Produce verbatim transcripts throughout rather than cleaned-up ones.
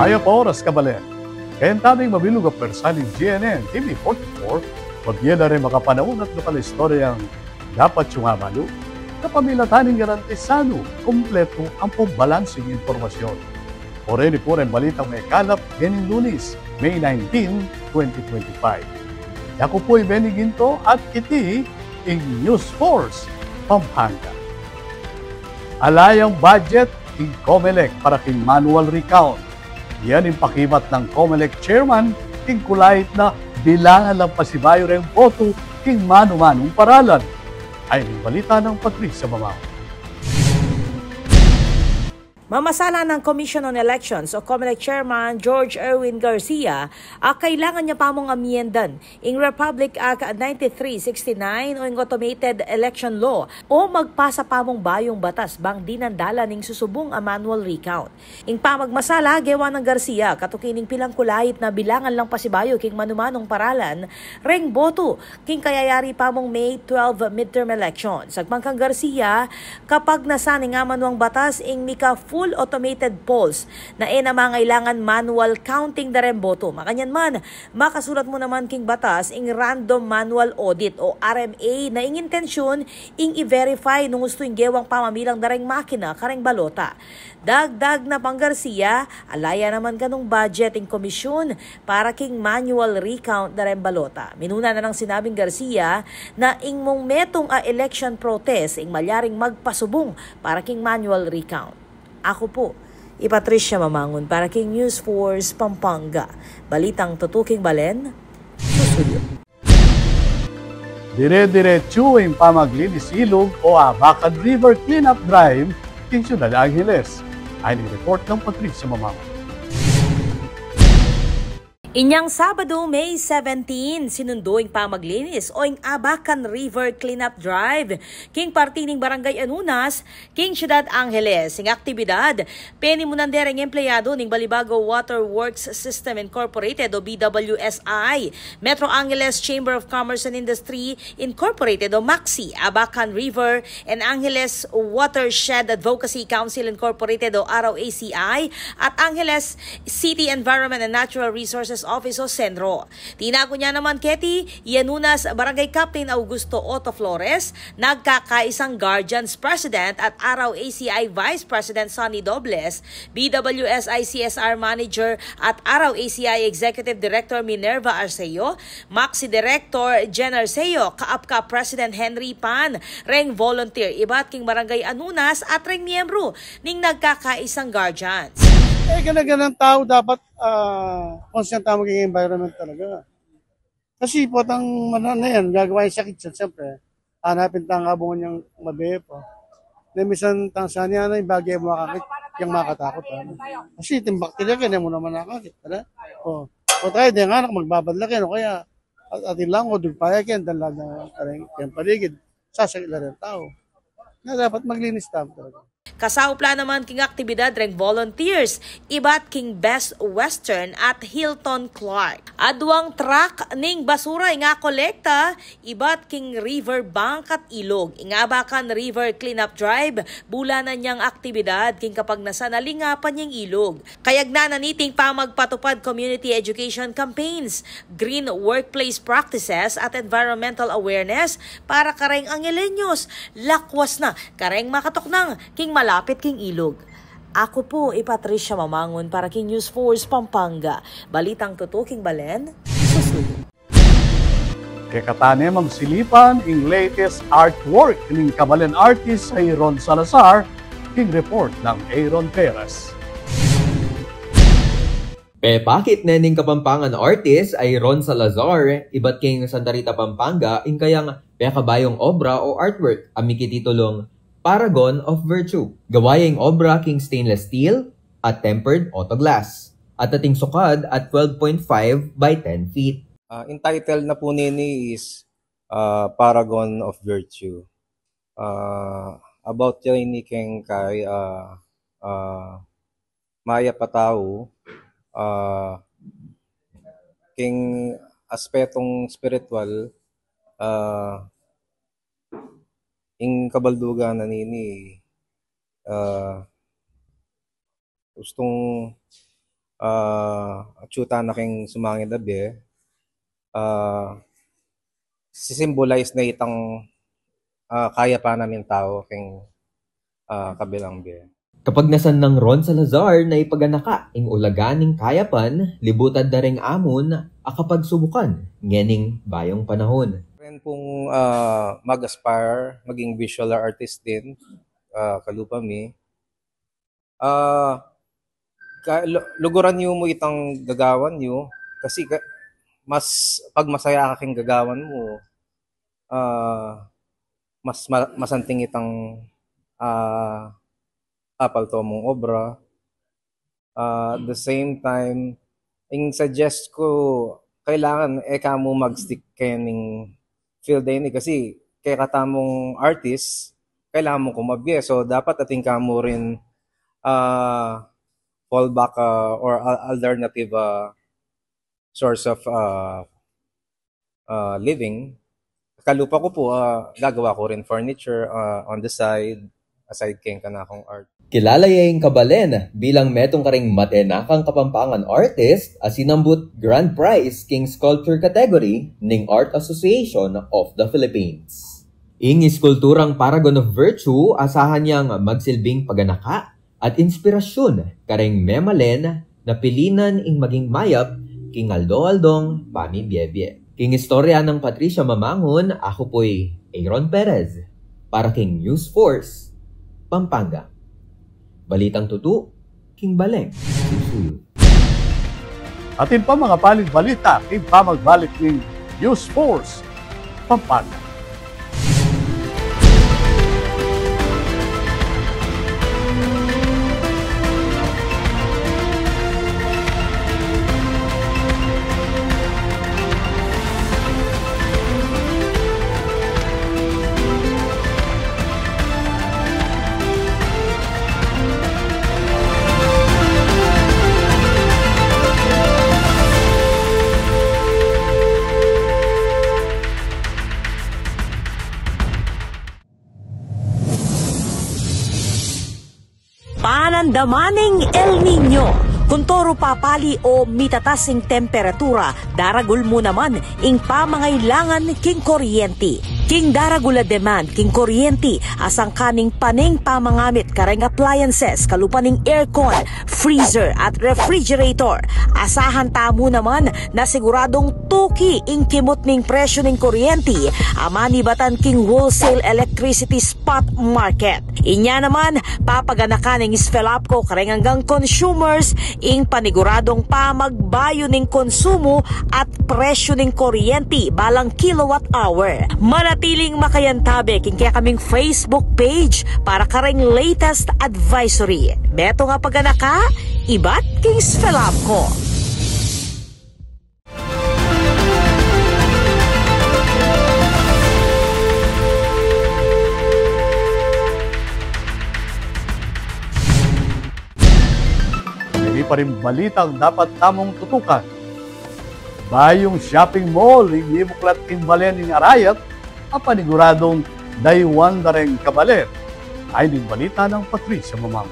Mayap a oras, kabalen. Kayang taming mabilug a pwersa ning G N N T V forty-four, pabie la reng makapanaun at lokal a istoryang dapat yung amalu. Kapamilatan ning garantisadu, kumpletu ampong balansing impormasyon. O reni pu reng balitang mekalap ngening Lunes, May nineteen, twenty twenty-five. Yaku pu i Benny Ginto at iti ing News Force Pampanga. Ala yang budget ing Comelec para king manual recount. Yan ing pakibat nang Comelec chairman king kulait na bilangan lang pasibayu reng boto king manu-manung paralan. Ay ning balita nang Patricia Mamao. Mamasala nang Commission on Elections o Comelec Chairman George Erwin Garcia a kailangan ne pamung amyendan ing Republic Act ninety-three sixty-nine o ing Automated Election Law o magpasa pamung bayung batas bang dinan dalan ing susubung a manual recount. Ing pamagmasala gewa nang Garcia katuki ning pilang kulait na bilangan lang pasibayu king manu-manung paralan reng boto king kayayari pamung May twelve midterm election. Sakbang kang Garcia, kapagnasan ning amanuang batas ing mika full automated polls na e na mangailangan manual counting da reng boto. Makanyan man, makasulat mu naman king batas ing random manual audit o R M A na ing intensyun ing i-verify nung ustu ing gewang pamamilang da reng makina kareng balota. Dagdag na pang Garcia, ala ya naman kanung budget ing komisyun para king manual recount da reng balota. Minuna na nang sinabing Garcia na ing mung metung a election protest ing malyaring magpasubung para king manual recount. Aku pu i Patricia Mamangun para king News Force Pampanga. Balitang tutuking balen, susuyu. Dire-diretsu ing pamaglinis ilug o Abacan River Cleanup Drive king Ciudad Angeles. Ay ning report nang Patricia Mamang. Inyang Sabado, May seventeen, sinundo ing pamaglinis o ing Abacan River Cleanup Drive king parti ning Barangay Anunas king Ciudad Angeles. Ing aktibidad penimunan de reng empleyadu ning Balibago Water Works System Incorporated o B W S I, Metro Angeles Chamber of Commerce and Industry Incorporated o MACSI, Abacan River and Angeles Watershed Advocacy Council Incorporated o R O A C I, at Angeles City Environment and Natural Resources Office o CENRO. Tinagun ya naman keti i Anunas Barangay Captain Augusto Otto Flores, nagkakaisang Guardians President at R O A C I Vice President Sonny Dobles, B W S I C S R Manager at R O A C I Executive Director Minerva Arceo, MACSI Director Jen Arceo, kaapka President Henry Pan, reng volunteer ibat king Barangay Anunas at reng miyembru ning nagkakaisang Guardians. Eh, gana-ganang tau dapat, ah, konsyan tamu king environment talaga. Kasi potang mana na yan, gagawa yung sakit yan, siyempre, hanapin tang abungan niyang mabe pa. Na minsan tang sanya na yung bagay mo makakit, yung makatakot, ano. Kasi itong bakterya, kaya mo naman nakakit, ano? O, o tayo, di nga, magbabad laki, ano, kaya, at, atin lang, o, dugpaya, kaya, dan lang, kaya, kaya paligid, sasakit lang rin tao. Na dapat maglinis tamu talaga. Kasaup la naman king aktibidad reng volunteers, ibat king Best Western at Hilton Clark. Aduang truck ning basura ing akolekta, ibat king river bank at ilug. Ing Abacan River Cleanup Drive, bulanan yang aktibidad king kapagnasan a lingapan yang ilug. Kayagnan na niting pamagpatupad community education campaigns, green workplace practices, at environmental awareness para kareng Angeleños. Lakwas na kareng makatuknang king malapit king ilug. Aku pu i Patricia Mamangun para king News Force Pampanga. Balitang tutuking balen, susuyu. Kekatamu namang silipan ing latest artwork ning kabalen artist a i Ron Salazar, king report nang Aaron Perez. Pepakit ne ning Kapampangan artist a i Ron Salazar, ibat king Santa Rita, Pampanga, ing kayang pekabayung obra o artwork a mikititulung Paragon of Virtue. Gawa ya ing obra king stainless steel at tempered autoglass, at ating sukad at twelve point five by ten feet. Ah, entitled na po nini is, ah, Paragon of Virtue. Ah, about ya ini keng kay, ah, ah, mayap a tau, ah, king aspetong spiritual, ah, ing kabaldugan na nini, ah, gustung ah, atyu tana king sumangid a bie, ah, sisimbolize na itang, ah, kayapan na ning tau king, ah, kabilang bie. Kapagnasan nang Ron Salazar na ipaganaka ing ulaga ning kayapan, libutad da ring amun a kapagsubukan ngening bayung panahun. Ren pung, ah, mag-aspire maging visual artist din, ah, kalupa mi. Ah, ka-, lu-, luguran yu mu itang gagawan yu kasi ka-, mas, pag masaya ka king gagawan mu, ah, mas ma-, masanting itang, ah, apalto mung obra. Ah, at the same time, ing suggest ku, kailangan e kamu mag-stick kening field a ini kasi kekatamung artist, kailangan mung kumabie. So, dapat atin kamu rin, ah, fallback, ah, or al-, alternative, ah, source of, ah, ah, living. Kalupa ku pu, ah, gagawa ku rin furniture, ah, on the side, aside keng kanakung art. Kilala ya ing kabalen bilang metung karing matenakang Kapampangan artist a sinambut grand prize king sculpture category ning Art Association of the Philippines. Ing iskulturang Paragon of Virtue asahan yang magsilbing paganaka at inspirasyun karing memalen na pilinan ing maging mayap king aldo-aldong pamibie-bie. King istorya nang Patricia Mamangun, aku pu'y Aaron Perez para king News Force Pampanga. Balitang tutu king baleng pusu yu. Atin pa mga paling balita king pamagbalik ning News Force Pampanga. Panandaman ning El Niño. Kung toro papali o mitatas ing temperatura, daragul mu naman ing pamangailangan king kuryenti. King daragul a demand king kuryenti, asangkan ning paneng pamangamit kareng appliances, kalupa ning aircon, freezer at refrigerator. Asahan tamu naman na siguradung tuki ing kimut ning presyu ning kuryenti a manibatan king wholesale electricity spot market. Inya naman, papaganakan ning SFELAPCO kareng anggang consumers ing paniguradung pamagbayu ning konsumo at presyu ning kuryenti balang kilowatt hour. Manatiling makayantabe king kekaming Facebook page para kareng latest advisory. Metung a paganaka, ibat king SFELAPCO. Ini pa ring balitang dapat tamung tutukan. Bayung shopping mall ing mibuklat king balen ning Arayat a paniguradung dayuan da reng kabalen. Ay ning balita nang Patricia Mamang.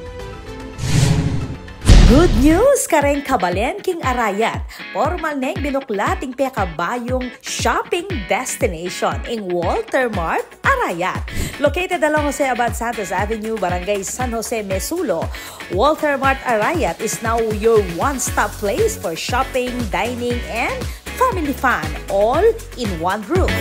Good news kareng kabalen king Arayat. Pormal neng binuklat ing pekabayung shopping destination, ing Walter Mart Arayat. Located along Jose Abad Santos Avenue, Barangay San Jose, Mesulo, Walter Mart Arayat is now your one-stop place for shopping, dining, and family fun, all in one roof.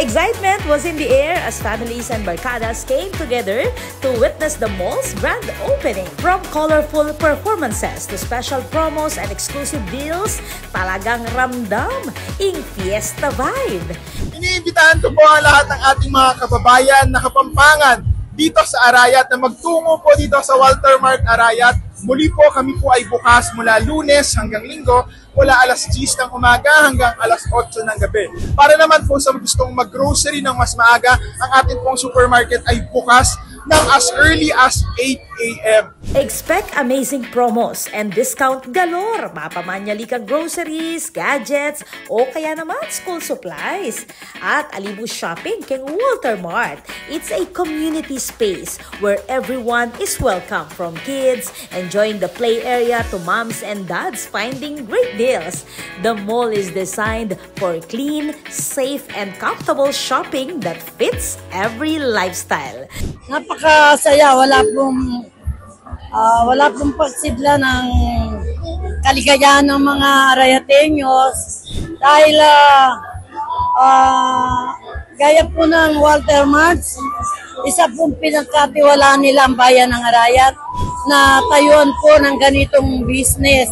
Excitement was in the air as families and barkadas came together to witness the mall's grand opening. From colorful performances to special promos and exclusive deals, talagang ramdam ing fiesta vibe. Iniimbitahan ko po ang lahat ng ating mga kababayan na Kapampangan dito sa Arayat na magtungo po dito sa Walter Mart Arayat. Muli po, kami po ay bukas mula Lunes hanggang Linggo, mula alas diyes ng umaga hanggang alas otso ng gabi. Para naman po sa gustong mag-grocery ng mas maaga, ang ating pong supermarket ay bukas ng as early as eight A M. Expect amazing promos and discount galore. Mapaman ya like groceries, gadgets, o kaya naman school supplies. At Alibu Shopping keng Walter Mart. It's a community space where everyone is welcome, from kids enjoying the play area to moms and dads finding great deals. The mall is designed for clean, safe, and comfortable shopping that fits every lifestyle. Napakasaya, wala pong, ah, wala pong pagsidla ng kaligayahan ng mga Arayateños dahil, ah, ah, gaya po ng Walter Marts, isa pong pinagkatiwalaan nila ang bayan ng Arayat na tayuan po ng ganitong business.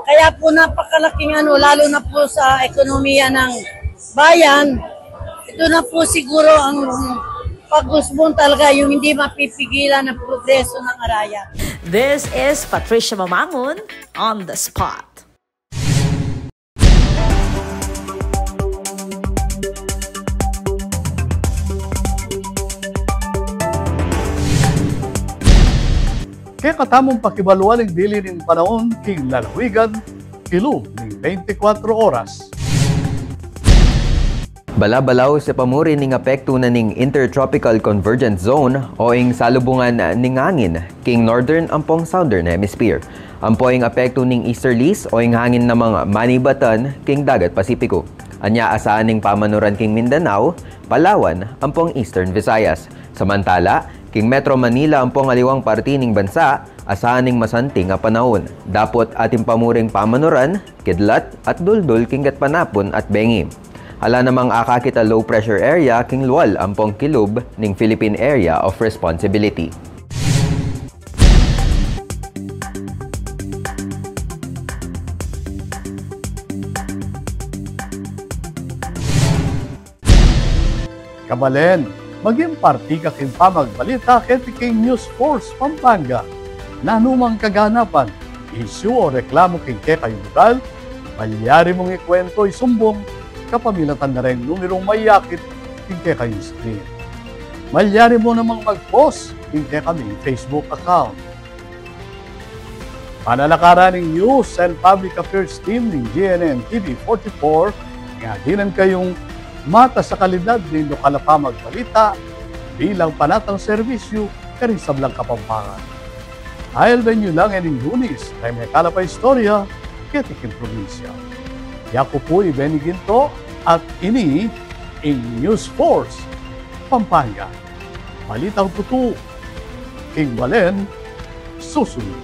Kaya po napakalaking ano, lalo na po sa ekonomiya ng bayan, ito na po siguro ang pag-usbong talaga, yung hindi mapipigilan ng progreso ng Arayat. This is Patricia Mamangun on the spot. Kekatamung pakibaluan ing dili ning panaun king lalawigan, kilub ning bente kwatro oras. Bala-balaus e pamuri ning apektu na ning Intertropical Convergence Zone o ing salubungan ning angin king Northern ampong Southern Hemisphere. Ampo ing apektu ning easterlies o ing hangin namang manibatan king Dagat Pasipiko. Anya asahan ing pamanuran king Mindanao, Palawan, ampong Eastern Visayas. Samantala, king Metro Manila ampong aliwang parti ning bansa, asahan ing masanting a panaun. Dapot atin pamuring pamanuran, kidlat at duldul king gatpanapun at bengi. Ala namang akakit a low pressure area king lual ampong kilub ning Philippine Area of Responsibility. Kabalen, maging parti ka king pamagbalita keti king News Force Pampanga. Nanumang kaganapan, isyu o reklamu king kekayung lugal, malyari mung ikuwentu, isumbung kapamilatan na reng numerung mayakit king kekayung screen. Malyari mu namang mag-post king kekaming Facebook account. Panalakaran ning News and Public Affairs Team ning G N N T V forty-four, ing adinan kayung matas a kalidad ning lokal a pamagbalita bilang panatang serbisyu karing sablang Kapampangan. Ailben yu lang ining Lunis, keng mekalap a istorya keti king probinsya. Yaku pu i Benny Ginto at ini ing News Force Pampanga. Balitang tutu king balen susundu.